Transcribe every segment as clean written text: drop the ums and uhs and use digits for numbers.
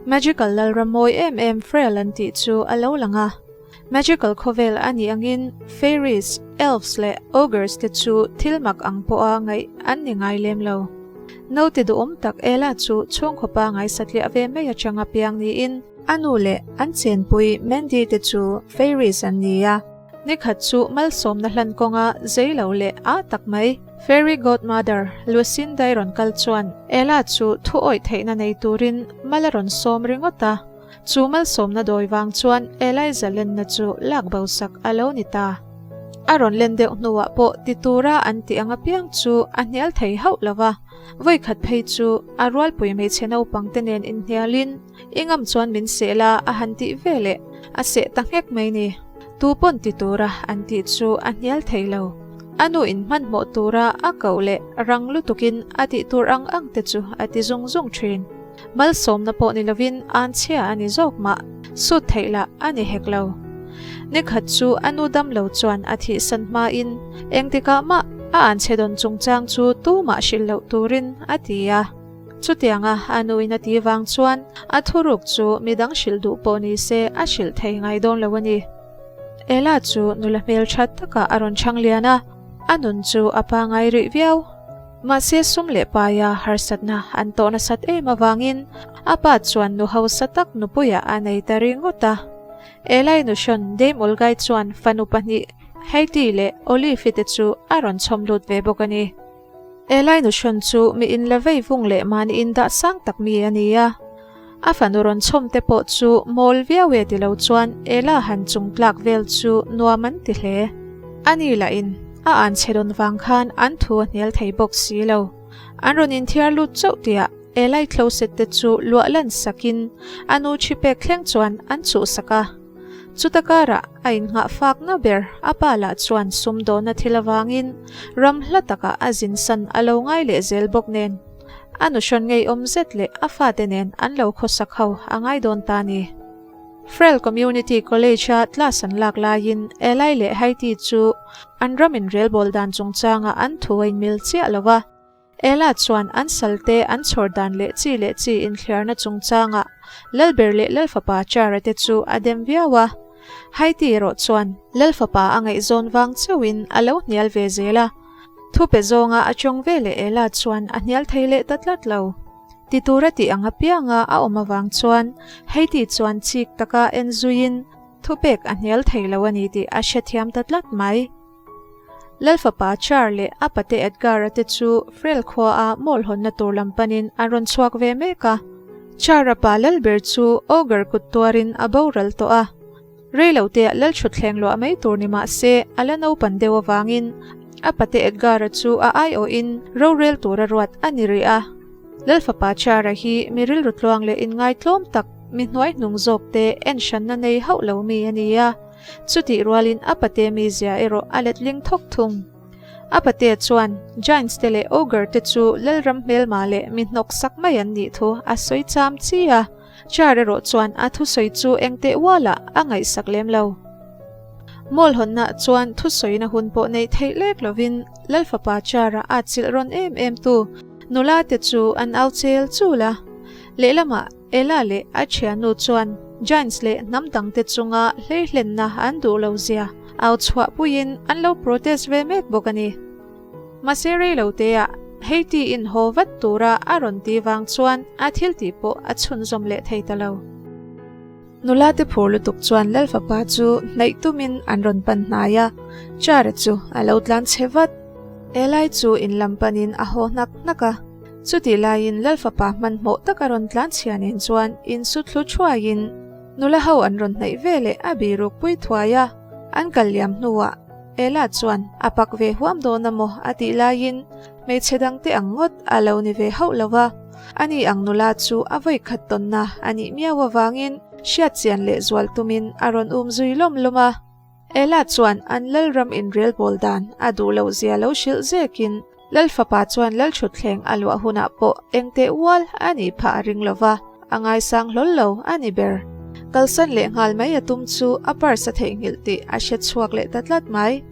Magical lalram mawi em em Frel an tih chu a lo lang a. Magical khawvel a nih angin Fairies, Elves leh Ogres te chu thil mak ang pawha ngaih an ni ngai lem lo. Naute duhawm tak Ella chu chhungkaw pangai satliah ve mai atanga piang niin, a nu leh an chenpui Mandy te chu Fairies an ni a. Nikhat chu malsawmna hlan kawnga zei lo leh ah tak mai Fairy Godmother Lucinda-i rawn kal chuan Ella chu thu awih theihna nei turin mal a rawn sawm ringawt a. Chu malsawmna dawi vang chuan Eliza lenna chu lak bo sak a lo ni ta. A rawn len deuh hnuah pawh ti tura an tih ang apiang chu a hnial thei hauh lo va, vawikhat phei chu a rualpui hmeichhe naupang te nen inhnialin i ngam chuan min seh la a han tih ve leh a seh ta nghek mai ni. Tu pawn ti tura an tih chu a hnial thei lo. A nu in hmanhmawh tura a koh leh rang lutukin a tih tur ang ang te chu a ti zung zung thin. Malsawmna pawh ni lovin anchhia a ni zawk mah, sut theih lah a ni hek lo. Nikhat chu a nu dam lo chuan a thihsan hmain engtikah mah a anchhe dawn chungchang chu tumah hrilh loh turin a ti a. Chutianga a nuin a ti vang chuan a thuruk chu midang hrilh duh pawh ni se a hrilh thei ngai dawn lo a ni. Ella chu nula hmeltha takah a rawn chhang lian a, a nun chu a pangai rih viau. Mahse sum leh paia harsatna an tawh nasat em avangin a pa chuan nu hausa tak nupuiah a nei ta ringawt a. Eli nuhrawn Dame Olgai chuan fanu pahnih Heidi leh Olive-i te chu a rawn chhawm lut ve bawk a ni. Eli nuhrawn chu mi inla vei vung leh mahni indah sang tak mi a ni a. A fanu rawn chhawm te pawh chu mawl viau e ti lo chuan Ella han chung tlak vel chu nuam an ti hle. Ani lahin a an chhe dawn vang khan an thu a hnial thei bawk si lo. An rawn inthiar lut chauh tihah Ella-i closet te chu luah lan sakin a nu thi pek thleng chuan an chuhsak a. Chuta karah a innghah fakna ber a pa lah chuan sumdawna thil avangin ram hla takah a zinsan a lo ngai leh zel bawk nen. A nuhrawn ngeiawm zet leh a fate nen an lo khawsak ho a ngai dawn ta ni. Frel Community College-a class an lak laiin Eli leh Haiti chu an ram inrelbawl dan chungchangah an thu a inmil chiah lo a. Ella chuan an salte an chhawr dan leh chi leh chi inthliarna chungchangah Lalber leh Lalfapa Chara te chu a dem viau a. Haiti erawh chuan Lalfapa a ngaihzawn vang chauhin a lo hnial ve zel a. Thupe zawnga a tawng ve leh Ella chuan a hnial thei leh ta tlat lo. Ti tura tih ang apianga a awm avang chuan Heidi chuan chik taka en zuiin thupek a hnial thei lo a ni tih a hrethiam ta tlat mai. Lalfapa Char leh a pate Edgar-a te chu Frel khuaa mall hawnna tur lam panin an rawn chhuak ve mek a. Char-a pa Lalber chu Ogre kut tuarin a boral tawh a. Rei lo te lal thutthleng luah mai tur ni mah se, a la naupan deuh avangin a pate Edgar-a chu a aiawhin rorel tura ruat a ni rih a. Lal fapa Chara hi mi rilru tluang leh inngaitlawm tak, mi hnuai hnung zawk te en hranna nei hauh lo mi a ni a. Chutih rualin a pate mizia erawh a letling thawk thung. A pate chuan Giants te leh Ogre te chu Lalram hmelma leh mi hnawksak mai an nih thu a sawi cham chi a. Char erawh chuan a thusawi chu engteh ualah a ngaihsak lem lo. Mall hawnnaah chuan thusawina hun pawh neih theih lek lovin Lalfapa Chara a chilh rawn em em tu nula te chu an au chel chul a. Lehlamah Ella leh a thiannu chuan Giants leh hnam dangte chunga hleihlenna an duh lo zia au chhuahpuiin an lo protest ve mek bawk a ni. Mahse rei lo teah Heiti in haw vat tura a rawn ti vang chuan a thil tih pawh a chhunzawm leh thei ta lo. Nula te phur lutuk chuan Lalfapa chu hnaih tumin an rawn pan hnai a, Chara chu a lo tlan chhe vat. Eli chu in lam panin a haw hnak hnak a, chutih laiin Lalfapa hmanhmawh taka rawn tlan chhia nen chuan in su thlu thuaiin nula ho an rawn hnaih veleh a biruk pui thuai a, an kal liam hnuah Ella chuan a pak ve huam dawn a maw a tih laiin hmeichhe dangte ang ngawt a lo ni ve hauh lo va, ani ang nula chu a vawi khat tawnna a nih miau avangin hriat chian leh zual tumin a rawn um zui lawm lawm a. Ella chuan an Lalram inrelbawl dan a duh loh zia lo hrilh zekin Lal fapa chuan Lal thutthleng a luah hunah pawh engteh ual a nih phah a ring lo va, a ngaisang hlawl lo a ni ber. Kalsan leh nghal mai a tum chu a purse a theihnghilh tih a hre chhuak leh ta tlat mai.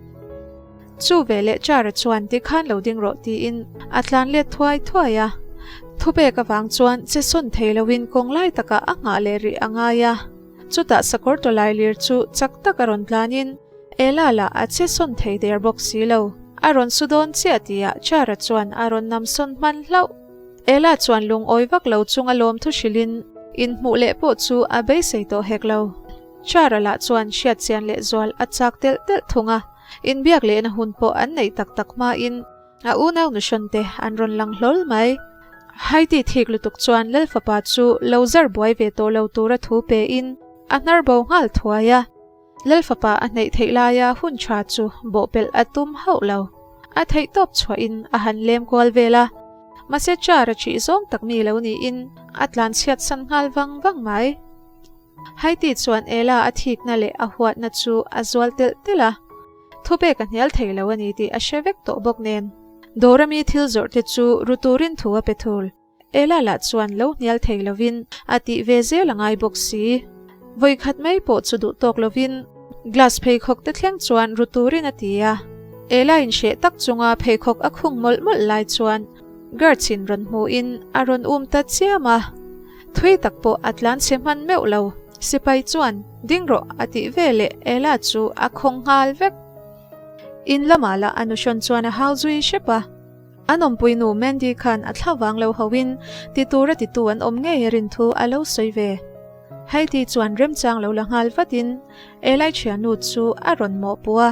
Chu ve leh Chara chuan tikhan lo ding rawh tiin a tlan let thuai thuai a. Thupek avang chuan che sawn thei loin kawng lai takah a nghah leh rih a ngai a. Chutah sakawr tawlailir chu chak tak a rawn tlanin Ella lah a che sawn thei der bawk si lo. A rawn su dawn chiah tihah Chara chuan a rawn nam sawn hman hlauh. Ella chuan lungawi vak lo chunga lawmthu hrilhin inhmuh leh pawh chu a beisei tawh hek lo. Chara lah chuan hriatchian leh zual a chak telh telh thung a, inbiak lehna hun pawh an neih tak tak hmain a unau nuhrawn te an rawn lang hlawl mai. Haiti thik lutuk chuan Lalfapa chu lo zar buai ve tawh lo tura thu pein a hnar bo nghal thuai a. Lalfapa a hneih theih laia hun tha chu bawhpelh a tum hauh lo. A theih tawp chhuahin a han lem kual vel a, mahse car a ṭih zawng tak mi lo niin a tlan chhiat san nghal vang vang mai. Haiti chuan Ella a thikna leh a huatna chu a zual telh telh a, thupek a hnial thei lo a ni tih a hre vek tawh bawk nen. Dawra mi thil zawrh te chu ru turin thu a pe thul. Ella lah chuan lo hnial thei lovin a tih ve zel a ngai bawk si. Vawi khat mai pawh chu duh tawk lovin glass pheikhawk te thleng chuan ru turin a ti a. Ella inhreh tak chunga pheikhawk a khung mawlh mawlh lai chuan guards in rawn hmuhin a rawn um ta chiam a. Thui tak pawh a tlan chhe hman meuh lo. Sipai chuan ding rawh a tih veleh Ella chu a khawng nghal vek. In lamah lah a nuhrawn chuan a hau zui hrep a. An awmpui nu Mandy khan a thla vang lo hoin ti tura titu an awm ngei a rin thu a lo sawi ve. Heidi chuan remchang lo la nghal vatin Eli thiannu chu a rawn mawhpuh a.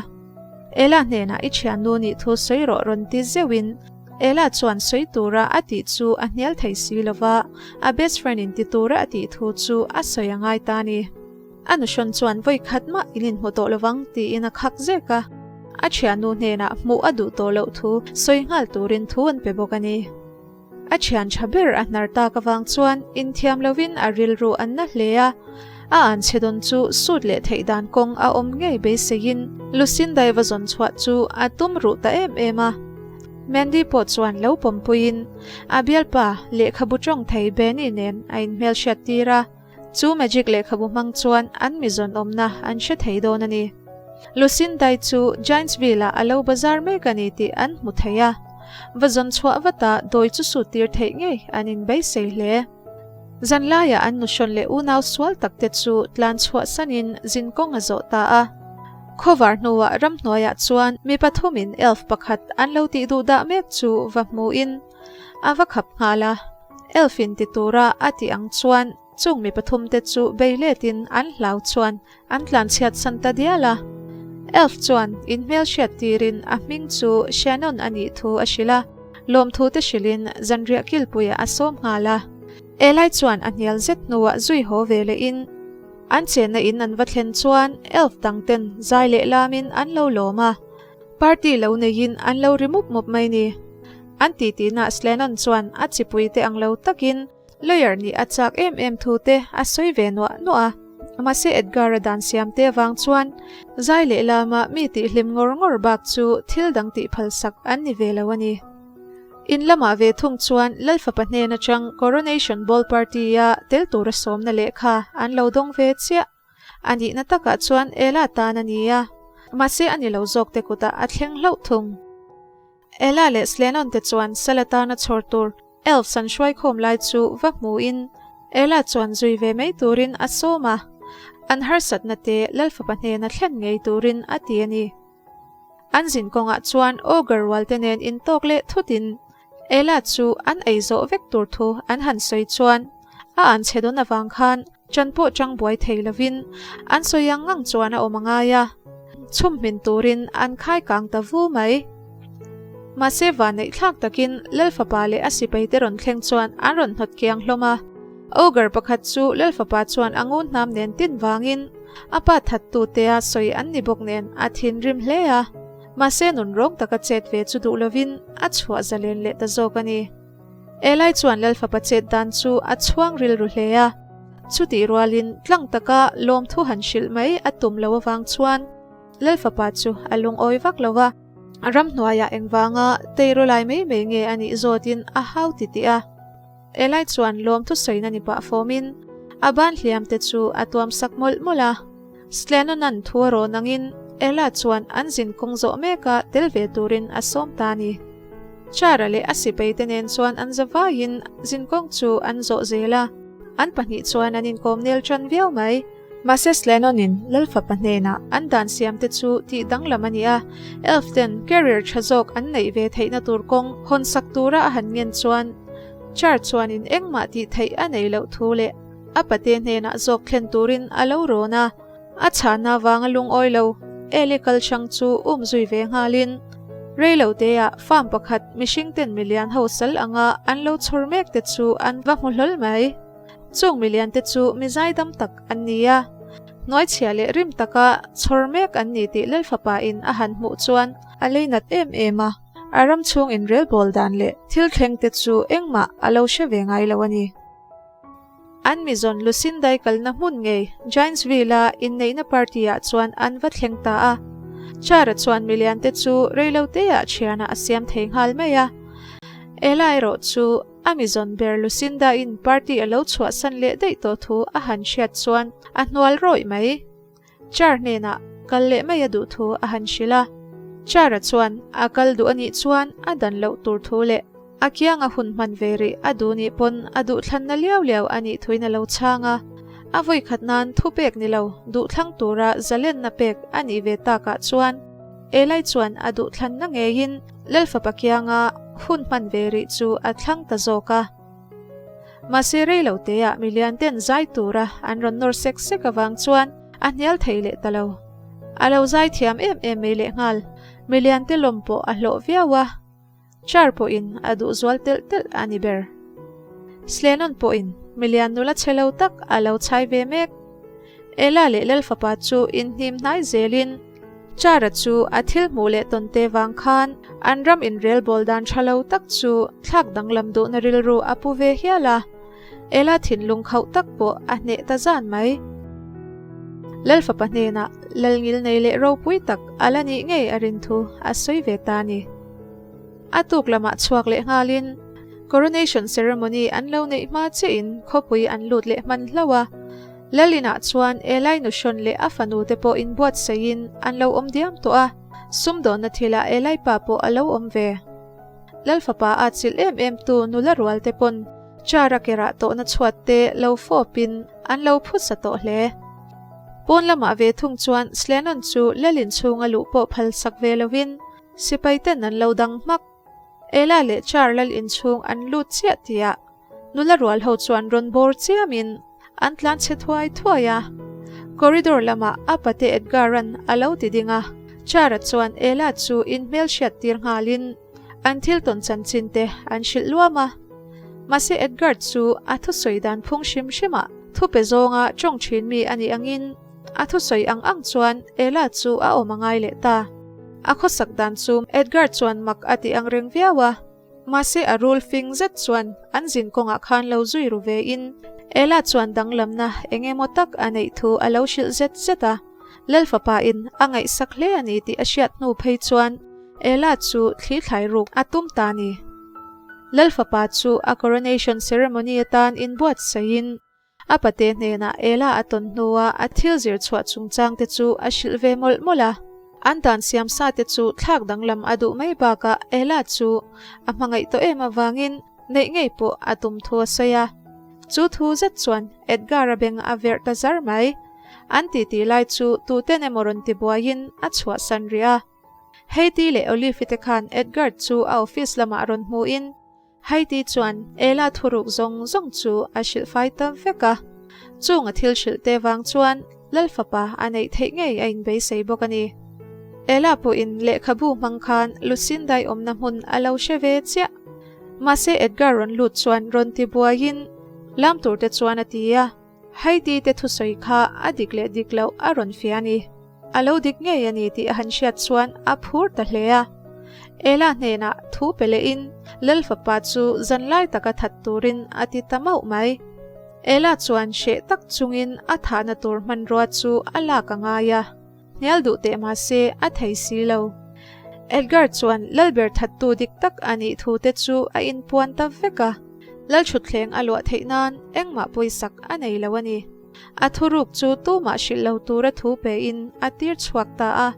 Ella hnenah i thiannu nih thu sawi rawh rawn ti zeuhin Ella chuan sawi tura a tih chu a hnial thei si lova, a best friend in ti tura a tih thu chu a sawi a ngai ta ni. A nuhrawn chuan vawi khat mah in inhmu tawh lovang tiin a khak zek a, a thiannu hnenah hmuh a duh tawh loh thu sawi nghal turin thu an pe bawk a ni. A thian tha ber a hnar tak avang chuan inthiam lovin a rilru an na hle a, a an chhe dawn chu sut leh theih dan kawng a awm ngei beiseiin Lucinda-i va zawn chhuah chu a tum ruh ta em em a. Mandy pawh chuan lo pawmpuiin a bialpa lehkhabu tawng thei Benny nen a inhmelhriat tir a. Chu magic lehkhabu hmang chuan an mi zawn awmna an hre thei dawn a ni. Lucindai chu Giantsville-ah a lo bazar mek a ni tih an hmu thei a. Va zawn chhuah vata dawi chu sut tir theih ngei an inbeisei hle. Zanlaiah an nuhrawn leh unau sual takte chu tlan chhuah sanin zin kawng a zawh ta a. Khawvar hnuah ramhnuaiah chuan mi pathumin elf pakhat an lo tih duh dah mek chu va hmuin a va khap nghal a. Elf in ti tura a tih ang chuan chung mi pathumte chu bei letin an hlau chuan an tlanchhiat san ta dial a. Elf chuan in hmelhriat tirin a hming chu Shannon a nih thu a hrilh a, lawmthu te hrilhin zanriah kilpuiah a sawm nghal a. Eli chuan a hnial zet hnuah zui haw ve lehin an chenna in an va thlen chuan elf dangten zai leh lamin an lo lawm a. Party lo neiin an lo ri mup mup mai ni. An titihna Slennon chuan a chipui te ang lo takin lawyer nih a chak em em thu te a sawi ve nuah nuah a. Mahse Edgar-a dan siam te avang chuan zai leh lama mi tihhlim ngawr ngawr bak chu thil dang tih phalsak an ni ve lo a ni. In lamah ve thung chuan Lalfapa hnen atang Coronation Ball Party-a tel tura sawmna lehkha an lo dawng ve chiah. A nihna takah chuan Ella tan a ni a, mahse a ni lo zawk te kutah a thleng hlauh thung. Ella leh Slennon te chuan sal atana chhawr tur elves an hruaikhawm lai chu va hmuin Ella chuan zui ve mai turin a sawm a, an harsatna te Lalfapa hnena thlen ngei turin a ti a ni. An zin kawngah chuan Ogre rual te nen intawk leh thutin Ella chu an ei zawh vek tur thu an han sawi chuan a an chhe dawn avang khan ṭan pawh ṭang buai thei lovin an sawi ang ang chuan a awm a ngai a, chhum hmin turin an khai kang ta vu mai. Mahse vanneih thlak takin Lalfapa leh a sipaite rawn thleng chuan an rawn hnawt kiang hlawm a. Ogre pakhat chu Lalfapa chuan a ngun hnam nen tin vangin a pa thattutea sawi an ni bawk nen a thinrim hle a. Mahse nun rawng taka chet ve chu duh lovin a chhuah zalen leh ta zawk a ni. Eli chuan Lalfapa chet dan chu a chhuang rilru hle a, chutih rualin tlang taka lawmthu han hrilh mai a tum lo avang chuan Lalfapa chu a lungawi vak lo va, ramhnuaiah engvanga teiru lai mai mai nge a nih zawtin a hau titih a. Eli chuan lawmthu sawina ni pah fawmin a ban hliam te chu a tuam sak mawlh mawlh a. Slennon-a'n thu a rawn angin Ella chuan an zin kawng zawh meka tel ve turin a sawm ta a ni. Chara leh a sipaite nen chuan an zavaiin zinkawng chu an zawh zel a, an pahnih chuan an inkawm nel tan viau mai. Mahse Slennon-in Lalfapa hnenah an dan siamte chu tih danglam a ni a, Elf ten carrier tha zawk an neih ve theihna tur kawng hawn sak tura a han ngen chuan Char chuanin engmah tih theih a nei loh thu leh a pate hnenah zawk thlen turin a lo rawn a. A chhahna avanga lungawi lo Eli kal hrang chu um zui ve nghalin reilo teah farm pakhat mihring ten milian ho sal anga an lo chhawr mek te chu an va hmu hlawl mai. Chung milian te chu mi zaidam tak an ni a, hnuaichhia leh rim taka chhawr mek an ni tih Lalfapa in a han hmuh chuan a leinat em em a, a ram chhung inrelbawl dan leh thil thleng te chu engmah a lo hre ve ngai lo a ni. An mizawn Lucindai kalna hmun ngei Giantsville-a inneihna party-ah chuan an va thleng ta a. Chara chuan miliante chu reiloteah thianah a siam thei nghal mai a. Ella erawh chu a mizawn ber Lucinda-in party a lo chhuahsan leh daih tawh thu a han hriat chuan a hnual rawih mai. Char hnenah kal leh mai a duh thu a han hrilh a. Chara chuan a kal duh a nih chuan a dan loh tur thu leh a kianga hun hman ve rih a duh nih pawn a duhthlanna liau liau a nih thuin a lo chhang a. A vawikhat nan thu pek ni lo duhthlang tura zalenna pek a nih ve takah chuan Eli chuan a duhthlanna ngeiin Lalfapa kianga hun hman ve rih chu a thlang ta zawk a. Mahse rei lo teah milian ten zai tura an rawn nawr sek sek avang chuan a hnial thei leh ta lo. A lo zai thiam em em mai lehnghal, milian te lawm pawh a hlawh viau a, Char pawhin a duh zual telh telh a ni ber. Slenon pawhin milian nula chhe lo tak a lo chhai ve mek. Ella leh Lalfapa chu inhnim hnai zelin Chara chu a thil hmuh leh tawn te vang khan an ram inrelbawl dan tha lo tak chu thlak danglam duhna rilru a pu ve hial a, Ella thinlung khauh tak pawh a hneh ta zan mai. Lalfapa hnenah Lalngil nei leh ropui tak a la nih ngei a rin thu a sawi ve ta a ni. A tuk lamah chhuak leh nghalin Coronation Ceremony an lo neih hma chiahin khawpui an lut leh hman hlauh a, Lalinah chuan Eli nuhrawn leh a fanu te pawh inbuatsaihin an lo awm diam tawh a, sumdawnna thilah Eli pa pawh a lo awm ve. Lalfapa a chilh em em tu nula rual te pawn car a kerah tawhna chhuat te lo fawpin an lo phutsa tawh hle. Pawn lamah ve thung chuan Slennon chu Lalin chhunga luh pawh phalsak ve lovin sipai ten an lo dang hmak. Ela leh car Lal inchhung an lut chiah tihah Nula rual ho chuan rawn bawr chiamin an tlan chhe thuai thuai a. Corridor lamah a pate Edgar-a'n a lo ti ding a, Chara chuan Ella chu inhmel hriat tir nghalin an thil tawn chanchin te an hrilh luam a. Mahse Edgar chu a thusawi dan phung hrim hrimah thu pe zawnga tawng thin mi a nih angin a thusawi ang ang chuan Ella chu a awm a ngai leh ta. A khawsak dan chu Edgar chuan mak a ti ang reng viau a. Mahse a rul fing zet chuan an zin kawngah khan lo zui ru ve in Ella chuan danglamna eng emaw tak a neih thu a lo hrilh zet zet a. Lalfapa in a ngaihsak hle a ni tih a hriat hnu phei chuan Ella chu thli thlai ruk a tum ta ni. Lalfapa chu a coronation ceremony atan inbuatsaih in A pate hnenah Ella a tawn hnua a thil zir chhuah chungchang te chu a hrilh ve mawlh mawlh a. An dan siam sa te chu thlak danglam a duh mai bakah Ella chu a hmangaih tawh em avangin neih ngei pawh a tum thu a sawi a. Chu thu zet chuan Edgar-a beng a verh ta zar mai. An titi lai chu tuten emaw rawn ti buaiin a chhuahsan rih a. Heidi leh Olive-i te khan Edgar chu a office lamah rawn hmuin Heidi chuan Ella thuruk zawng zawng chu a hrilh fai ta vek a. Chung a thil hrilh te vang chuan Lalfapa a neih theih ngei a inbeisei bawk a ni. Ella pawhin lehkhabu hmang khan Lucindai awmna hmun a lo hre ve chiah. Mahse Edgar rawn lut chuan rawn ti buaiin lam tur te chuan a ti a. Heidi te thusawi kha a dik leh dik loh a rawn fiah a ni. A lo dik ngei a ni tih a han hriat chuan a phur ta hle a. Ella hnenah thu pe lehin Lalfapa chu zanlai taka that turin a ti ta mauh mai. Ella chuan hreh tak chungin a thahna tur hmanrua chu a lak a ngai a. Hnial duh teh mah se a thei si lo. Edgar chuan Lalber thattu dik tak a nih thu te chu a inpuan ta vek a. Lalthutthleng a luah theih nan engmah pawisak a nei lo a ni. A thuruk chu tumah hrilh lo tura thu pein a tir chhuak ta a.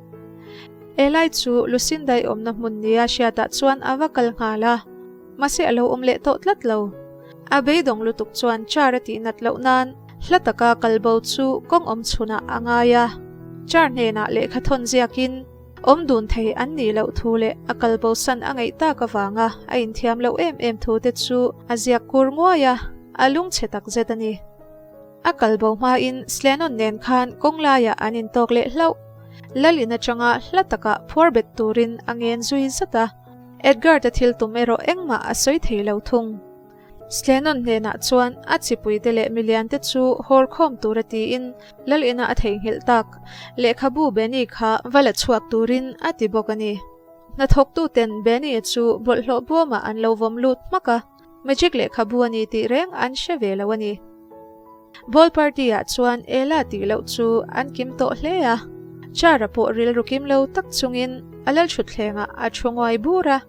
Eli chu Lucinda-i awmna hmun nia hriatah chuan a va kal nghal a, mahse a lo awm leh tawh tlat lo. A beidawng lutuk chuan car a tih nat loh nan hla taka kal bo chu kawng awm chhunah a ngai a. Car hnenah lehkha thawn ziakin awm dun thei an nih loh thu leh a kal bo san a ngaih tak avanga a inthiam loh em em thu te chu a ziak kur nguai a, a lungchhe takzet a ni. A kal bo hmain Slennon nen khan kawng laiah an intawk leh hlauh. Lal in atanga hla takah phuar bet turin a ngen zui zat a, Edgard-a thil tum erawh engmah a sawi thei lo thung. Slennon hnenah chuan a chipuite leh miliante chu hawr khawm tura tiin Lal ina a theihnghilh tak lehkhabu Benny kha va la chhuak turin a ti bawk a ni. Hnathawktuten Benny-a chu bawlhhlawh bawmah an lo vawm lut hmak a. Magic lehkhabu a ni tih reng an hre ve lo a ni. Ball party ah chuan Ella tih loh chu an kim tawh hle a. Chara pawh rilru kim lo tak chungin a lalthutthlengah a thu nguai bur a.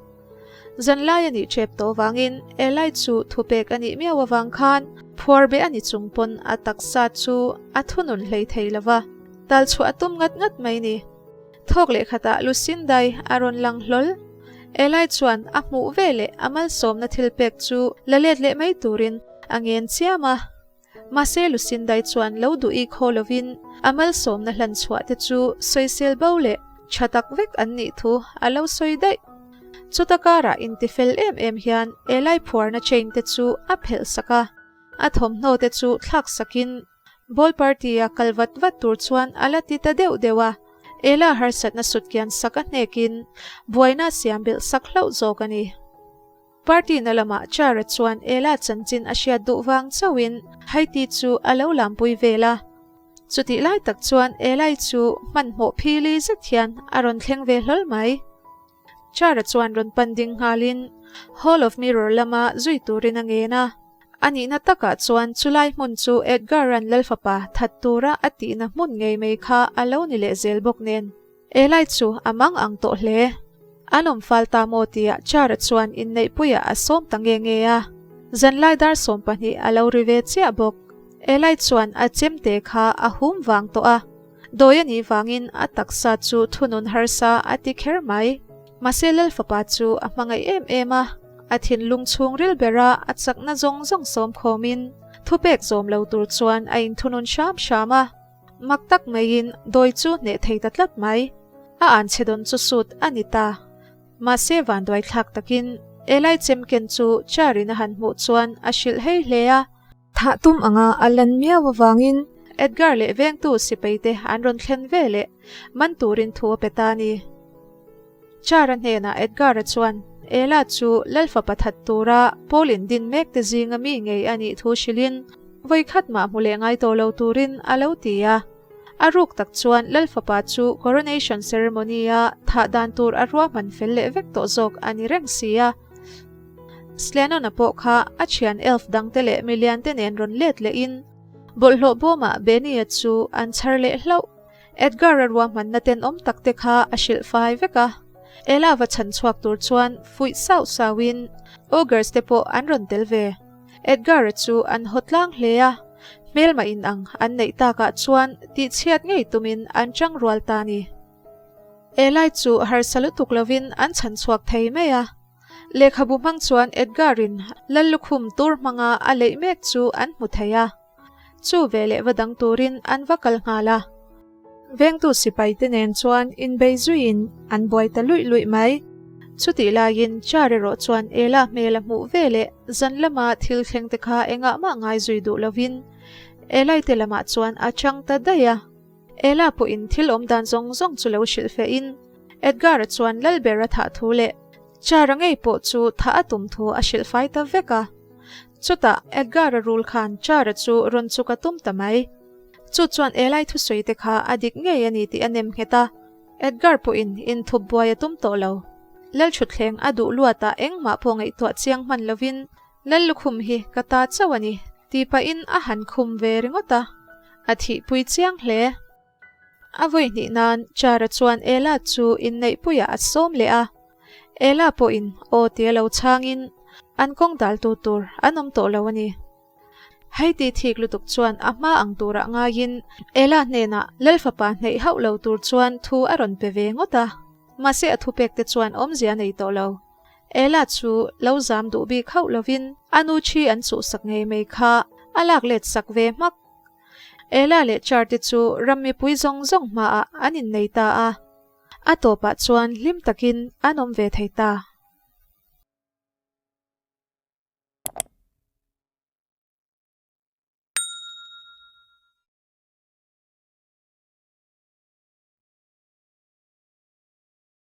Zanlai a nih tep tawh vangin Ella chu thupek a nih miau avang khan phuar be a ni chung pawn a taksa chu a thunun hlei thei lo va, tal chhuah a tum ngat ngat mai ni. Thawk leh khatah Lucindai a rawn lang hlawl. Eli chuan a hmuh ve leh a malsawmna thil pek chu la let leh mai turin a ngen chiam a. Mahse Lucindai chuan lo duh i khaw lovin a malsawmna hlan chhuah te chu sawisel bo leh tha tak vek an nih thu a lo sawi daih. Chuta karah intifel em em hian Eli phuarna chain te chu a phelh sak a, a thawmhnaw te chu thlak sakin Ball party a kal vat vat tur chuan a la ti ta deuh deuh a, Ella harsatna sutkian sak a hnekin buaina a siam belh sak hlauh zawk a ni. Party na lamah Chara chuan Ella chanchin a hriat duh vang chauhin Haiti chu a lo lampui vel a. Chutih lai tak chuan Ella-i chu hmanhmawh phili zet hian a rawn thleng ve hlawl mai. Chara chuan rawn pan ding nghalin Hall of Mirror lama zui turin a ngen a. A nihna takah chuan chulai hmun chu Edgar-a'n Lalfapa that tura a tihna hmun ngei mai kha a lo ni leh zel bawk nen. Eli chu a mang ang tawh hle. An awm fal ta maw tia Chara chuan inneihpuiah a sawm ta nge nge a. Zanlai dar 12 a lo ri ve chiah bawk. Eli chuan a chemte kha a hum vang tawh a. Dawi a nih vangin a taksa chu thunun harsa a ti kher mai. Mahse Lalfapa chu a hmangaih em em a, a thinlung chhungril bera a chakna zawng zawng sawm khawmin thupek zawm lo tur chuan a inthunun hram hram a. Mak tak maiin dawi chu hneh thei ta tlat mai. A anchhe dawn chu sut a ni ta. Mahse vanduai thlak takin Eli chemken chu charin a han hmuh chuan a hrilh hei hle a. Thah tum anga a lan miau avangin Edgar leh vengtu sipaite an rawn thlen ve leh man turin thu a pe ta a ni. Chara hnenah Edgar-a chuan Ella chu Lalfapa that tura Paul in din mek te zinga mi ngei a nih thu hrilhin vawikhat mah hmu leh ngai tawh lo turin a lo ti a. A ruk tak chuan Lalfapa chu coronation ceremony-a thah dan tur a ruahman fel leh vek tawh zawk a ni reng si a. Slennon-a pawh kha a thian elf dangte leh miliante nen rawn let lehin bawlhhlawh bawmah Benny-a chu an chhar leh hlauh. Edgar-a ruahmanna tenawm takte kha a hrilh fai vek a. Ella va chhan chhuak tur chuan fuih sauh sauhin Ogres te pawh an rawn tel ve. Edgar-a chu an haw tlang hle a, hmelma inang an neih takah chuan tihchhiat ngei tumin an chang rual ta a ni. Eli chu harsa lutuk lovin an chhan chhuak thei mai a. Lehkhabu hmang chuan Edgar-in Lallukhum tur hmanga a leih mek chu an hmu thei a. Chu veleh va dang turin an va kal nghal a. Vengtu sipaite nen chuan inbei zuiin an buai ta luih luih mai. Chutih laiin Char erawh chuan Ella hmel a hmuh veleh zan lama thil thleng te kha engah mah ngai zui duh lovin Ella-i te lamah chuan a chang ta daih a. Ella pawhin thil awm dan zawng zawng chu lo hrilh feh in Edgar-a chuan Lalber a thah thu leh Chara ngei pawh chu thah a tum thu a hrilh fai ta vek a. Chutah Edgar-a rul khan Chara chu rawn chuk a tum ta mai. Chu chuan Ella-i thusawi te kha a dik ngei a ni tih a nem nghet a. Edgar pawhin inthup buai a tum tawh lo. Lalthutthleng a duh luatah engmah pawh ngaihtuah chiang hman lovin Lal lukhum hi ka ta chauh a ni, tih pahin a han khum ve ringawt a, a thihpui chiang hle. A vawi hnih nan Chara chuan Ella chu inneihpuiah a sawm leh a, Ella pawhin aw tia lo chhangin an kawng daltu tur an awm tawh lo a ni. Hei ti thik lutuk chuan a hma ang turah ngaiin Ella hnenah Lal fapa hneih hauh lo tur chuan thu a rawn pe ve ngawt a. Mahse a thupek te chuan awmzia a nei tawh lo. Ella chu lo zam duh bik hauh lovin a nu thi an chhuhsak ngei mai kha a lak let sak ve hmak. Ella leh Char te chu ram mipui zawng zawng hmaah an innei ta a. A tawpah chuan hlim takin an awm ve thei ta.